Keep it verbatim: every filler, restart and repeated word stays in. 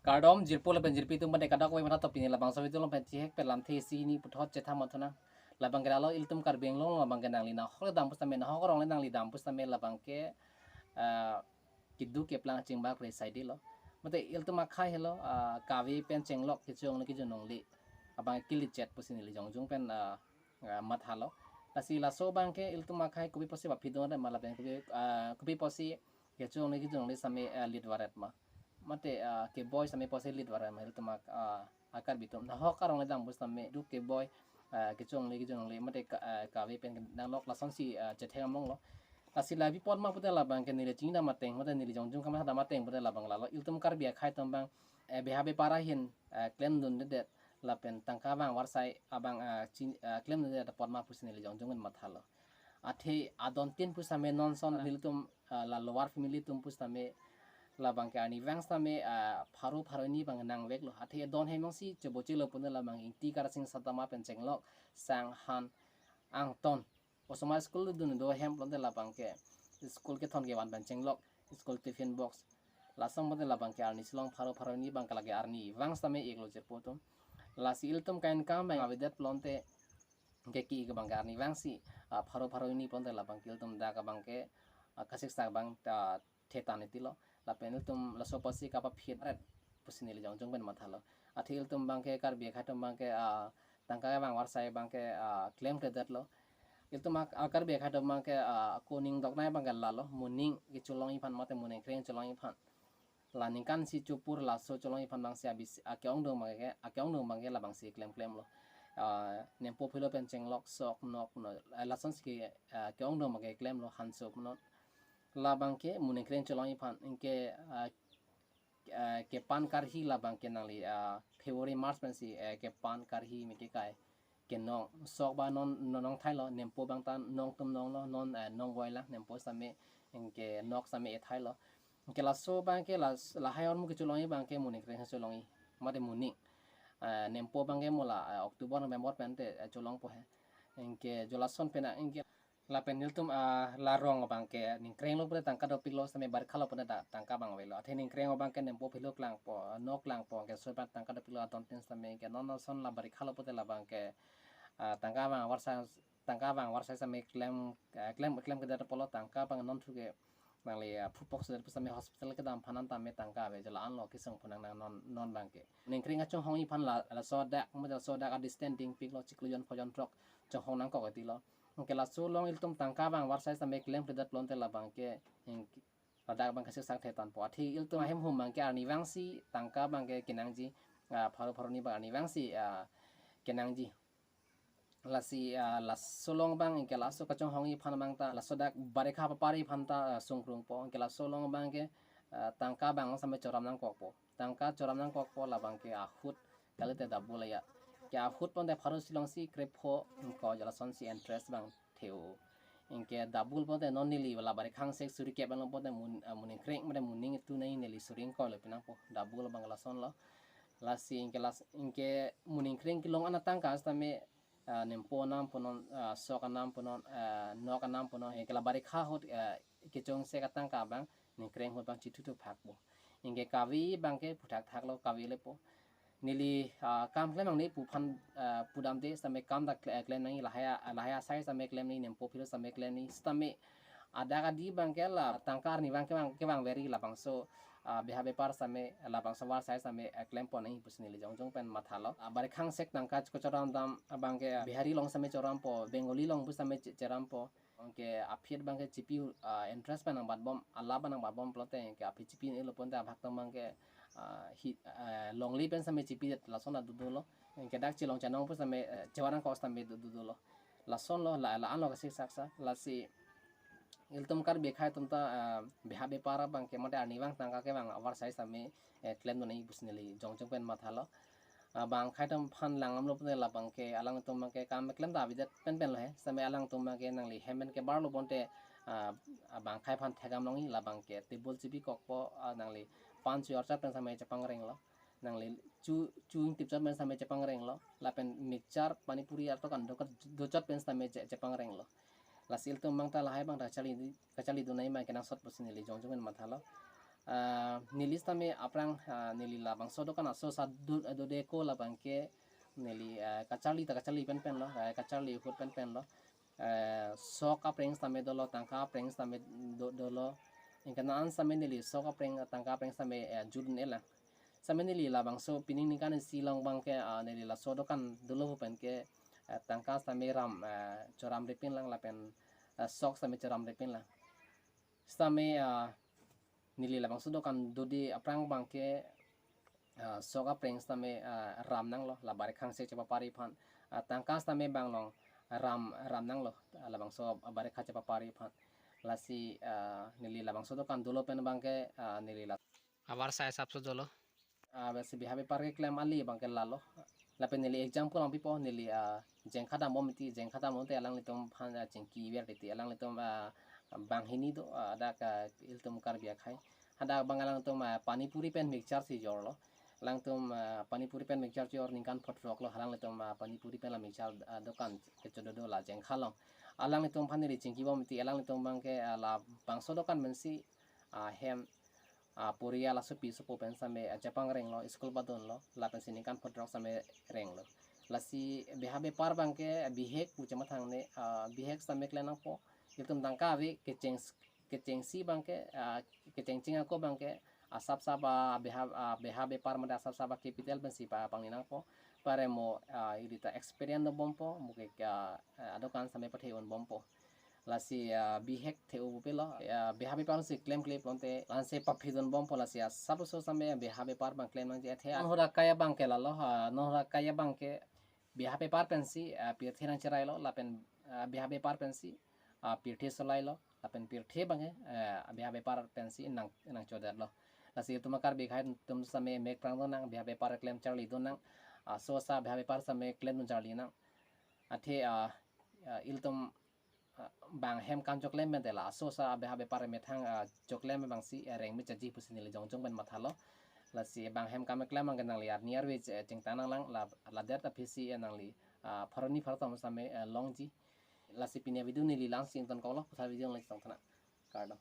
Kardom jirpo lapen jirpi atum pande kadokave matha topine labangso video along pen chihek pen lamthe isi hini puthot chethan matha nang. Labang ke lalo ilitum Karbi Anglong labang ke nangli nahok dam pusitame, nahok arong le nangli dam pusitame labang ke, ah, keduk keplang chingbak re saidelo. Mate ilitum akhei helo, ah, kave pen chenglok kecho-ongle kejun-ongle abang ke kili chet pusi neli jongjung pen, ah, ah, mathalo. Lasi laso abang ke ilitum akhei kopi pusi baphi do ma lapen kopi, ah, kopi pusi kecho-ongle kejun-ongle sitame, ah, lit varet ma. Mate, ah, keboi sitame pusi lit varet ma ilitum ak-, ah, a-Karbi atum. Nahok arong le dam pusitame duk keboi, ah, kecho-ongle kejun-ongle mate ka-, ah, kave pen nanglok lasonsi, ah, chethek among lo. Lasi la pi apot ma pute labang ke neli chini dam ateng, mate neli jongjung kamatha dam ateng pute labang lalo ilitum Karbi akhei atum abang, eh, beha bepar ahin, eh, klemdundedet lapen tangka vang varsai abang, ah, chin-, ah, klemdundedet apot ma pusi neli jongjung pen mathalo. Athe adon tin pusitame non ason nelitum, ah, la lower family atum pusitame labang ke arnivang sitame, ah, pharo pharo hini abang nangveklo. Athe adon hem jongsi cheboche lo pune labang ingti karasing satama pen chenglok sang han angton. Osomar school dun do hem pulote labang ke school kethon kevan pen chenglok, school tiffin box. Lason pute labang ke arni chelong pharo pharo hini abang ke lake arnivang sitame iklo jirpo atum. Lasi ilitum ka-income abang avedet pulote ke ki-ik abang ke arnivang si, ah, pharo pharo hini pulote labang ke ilitum dak abang ke, ah, kasiksak abang, ah, thetan itilo. Lapen ilitum laso pusi kapaphi ret pusi neli jongjung pen mathalo. Athe ilitum abang ke Karbi akhei atum abang ke, ah, tangka vang varsai abang ke, ah, klemkledetlo. Ilitum ak-, a-Karbi akhei atum abang ke, ah, ako ning doknei abang ke lalo, moning kecholongji aphan mate moning kreng cholongji aphan. La ningkan isi chopur laso cholongji aphan abang si abis ake-ongdung abang ke, ake-ongdung abang ke labang si klemklemlo. Ah, nempo philo pen chenglok sok nok no, eh, lasonsi ke, ah, ake-ongdung abang ke klemlo hanso punon. Labang ke moning kreng cholongji aphan, anke, ah, eh, kepan karhi labang ke nangli, ah, February March pensi, eh, kepan karhi meke kai kenong sok ba non, non nongthailo, nempo abang ta nong atum nonglo, non, eh, nongboi lang nempo sitame, anke nok sitame ethailo. Anke laso abang ke las-, lahai ahormu kecholongji abang ke moning kreng cholongji. Mate moning. Eh, nempo abang ke mo la, eh, October, November pen te, eh, cholongpo he. Anke jo lason pen anke lapen nelitum, ah, la rong abang ke ningkrenglo pute tangka dopiklo sitame barikha lo pute ta-, tangka abang avelo. Athe ningkreng abang ke nempo philo klangpo, nok klangpo, anke so abang tangka dopiklo adon tin sitame anke non ason la barikha lo pute labang ke, ah, tangka abang avarsai, tangka abang avarsai sitame klem, ah, klem, klemkledet apotlo tangka abang non thu ke nangli, ah, phupok sudet pusitame hospital kedam aphan an tame tangka ave, jo la-anlo kesung phonang nang non, non abang ke. Ningkreng kachonghongji aphan la, laso dak, mate laso dak a-distance dingpiklo chiklo jon pho jon throk chonghong nangkok itilo. Anke laso along ilitum tangka abang avarsai sitame klemkledet pulote labang ke, ing-, ladak abang kasiksak thetanpo. Athe ilitum ahem hum abang ke arnivang si tangka abang ke kenangji, ah, pharo pharo hini abang arnivang si, ah, kenangji. Lasi, ah, laso along abang anke laso kachonghongji aphan abang ta, laso dak barikha papari aphan ta, ah, sungkrungpo. Anke laso along abang ke, ah, tangka abang sitame choram nangkokpo. Tangka choram nangkokpo labang ke ahut kalite double ya. Ke ahut pulote pharo isi along si krepho ingkoi jo lasonsi interest abang theo. Anke double pulote non neli la barikha angsek suri kep along pulote mun-, ah, moning kreng mate moning itunei neli suri ingkoi lo pinangpo. Double abang lasonlo. Lasi anke las-, anke moning kreng kelong an atangka sitame, ah, nempo anam punon, ah, sok anam punon, ah, nok anam punon, anke la barikha ahut, ah, kechong sek atangka abang ningkreng ahut abang chithuthupakpo. Anke kave abang ke phuthakthaklo, kave lepo. Neli, ah, kam klem nangne pu aphan, ah, pudamde sitame kam ta kle-, klem nangji lahai, lahai asai sitame klem nangji nempo philo sitame klem nangji sitame adak adi abang ke la tangka arnivang kevang, kevang veri labangso, ah, beha bepar sitame labangso avarsai sitame, eh, klempon nangji pusi neli jongjung pen mathalo. Ah, barikha angsek tangka kachoram dam abang ke, ah, Bihari along sitame chorampo, Bengali along pu sitame che-, cherampo. Anke aphi abang ke chipi, ah, interest pen nangbatbom, alap nangbatbom pulote anke aphi chipi nelo pulote abhag atum abang ke, ah, hi, ah, longle pen sitame chipidet lason ta dodolo. Anke dak chelong chanong pu sitame, eh, chevar nangkok sitame do-, dodolo. Lasonlo la, la-anlo kasiksak sa. Lasi ilitum Karbi akhei atum ta, ah, beha bepar abang ke mate arnivang tangka kevang avarsai sitame, eh, klemdun nangji pusi neli jongjung pen mathalo. Ah, bang akhei atum aphan langdamlo pute labang ke alangtum abang ke kam keklem ta avedet penpen lo he. Sitame alangtum abang ke nangli hem pen kebarlo bonte, ah, ah, bang akhei aphan thekdam longji labang ke table chipikokpo, ah, nangli pan chu archar pen sitame chepangrenglo. Nangli chu, chu ingtip chot pen sitame chepangrenglo. Lapen mixture, pani puri artok an do chot pen sitame che-, chepangrenglo. Lasi ilitum abang ta lahai abang ta kacharli, kacharlidun nangji abang kenangsot pusi neli jongjung pen mathalo. Ah, neli sitame aphrang, ah, neli labangso adokan aso sa do, dodeko labang ke neli, ah, kacharli ta kacharli penpen lo, ah, kacharli ahut penpen lo. Eh, sok apreng sitame dolo, tangka apreng sitame do, dolo. Anke la-an sitame neli sok apreng, tangka apreng sitame, eh, jut-un-elang. Sitame neli labangso pining ningkan isi along abang ke, ah, neli laso adokan dolo pu pen ke, eh, tangka sitame ram, eh, choramre pinlang lapen, eh, sok sitame choramre pinlang. Sitame, ah, neli labangso adokan dode aphrang abang ke, ah, sok apreng sitame, ah, ram nanglo, la barik khangse chepapari aphan. Ah, tangka sitame bang along ram, ram nanglo, ah, labangso barik kha chepapari aphan. Lasi, ah, neli labangso adokan dolo pen abang ke, ah, neli la abar sai asapso dolo. Ah, besi beha bepar keklem ali abang ke lalo. Lapen neli example nangpipo, neli, ah, jengkha dambom titi, jengkha dambom te alanglitum aphan, ah, chingki ver titi, alanglitum, ah, banghini do, ah, hadak, ah, ilitum Karbi akhei. Hadak abang alanglitum, ah, pani puri pen mixture si jorlo. Alanglitum, ah, pani puri pen mixture jor ningkan phongrok lo, alanglitum, ah, pani puri pen la mixture, ah, adokan kechododo la jengkha along. Alanglitum aphan neli chingkibom titi, alanglitum abang ke, ah, labangso adokan pensi, ah, hem, ah, puri ala sopi sopo pen sitame, ah, chepangringlo, school padunlo, lapensi ningkan phongrok sitame renglo. Lasi beha bepar abang ke bihek pu chemathang ne, ah, bihek sitame klem nangpo. Ilitum tangka ave kecheng, kechengsi abang ke, ah, kechengcheng ako abang ke asapsap, ah, beha, ah, beha bepar mate asapsap a-capital pensi pa pangni nangpo. Pare mo, ah, ili ta experience dobompo, mo ke, ah, adokan sitame pathe unbompo. Lasi, ah, bihek the-u pupe lo, ah, beha bepar si klemkle pulote, la-ansi paphidunbompo lasi, ah, asapso sitame beha bepar abang klem nangji athe, ah, non hura kaya abang ke lalo, ah, non hura kaya abang ke beha bepar pensi, ah, pirthe nangcherailo, lapen, ah, beha bepar pensi, ah, pirthe solailo, lapen pirthe abang ke, ah, beha bepar pensi nang, nangchodetlo. Lasi itum a-Karbi akhei atum sitame mek prangdun nang, beha bepar klem charlidun nang, ah, aso sa beha bepar sitame klemdun charli nang. Athe, ah, ah, ilitum, ah, bang hem kam choklem pen te la aso sa beha bepar methang, ah, choklem abang si, ah, rengme chaji pusi neli jongjong pen mathalo. Lasi bang hem kam keklem abang ke nangli arni arve che-, chingtang nanglang, la, ladet aphi si, eh, nangli, ah, pharo hini pharo kethom sitame, eh, longji. Lasi pini a-video neli la-ansi ingtonkoklo, puthot video nangli chetong tha nang. Kardom.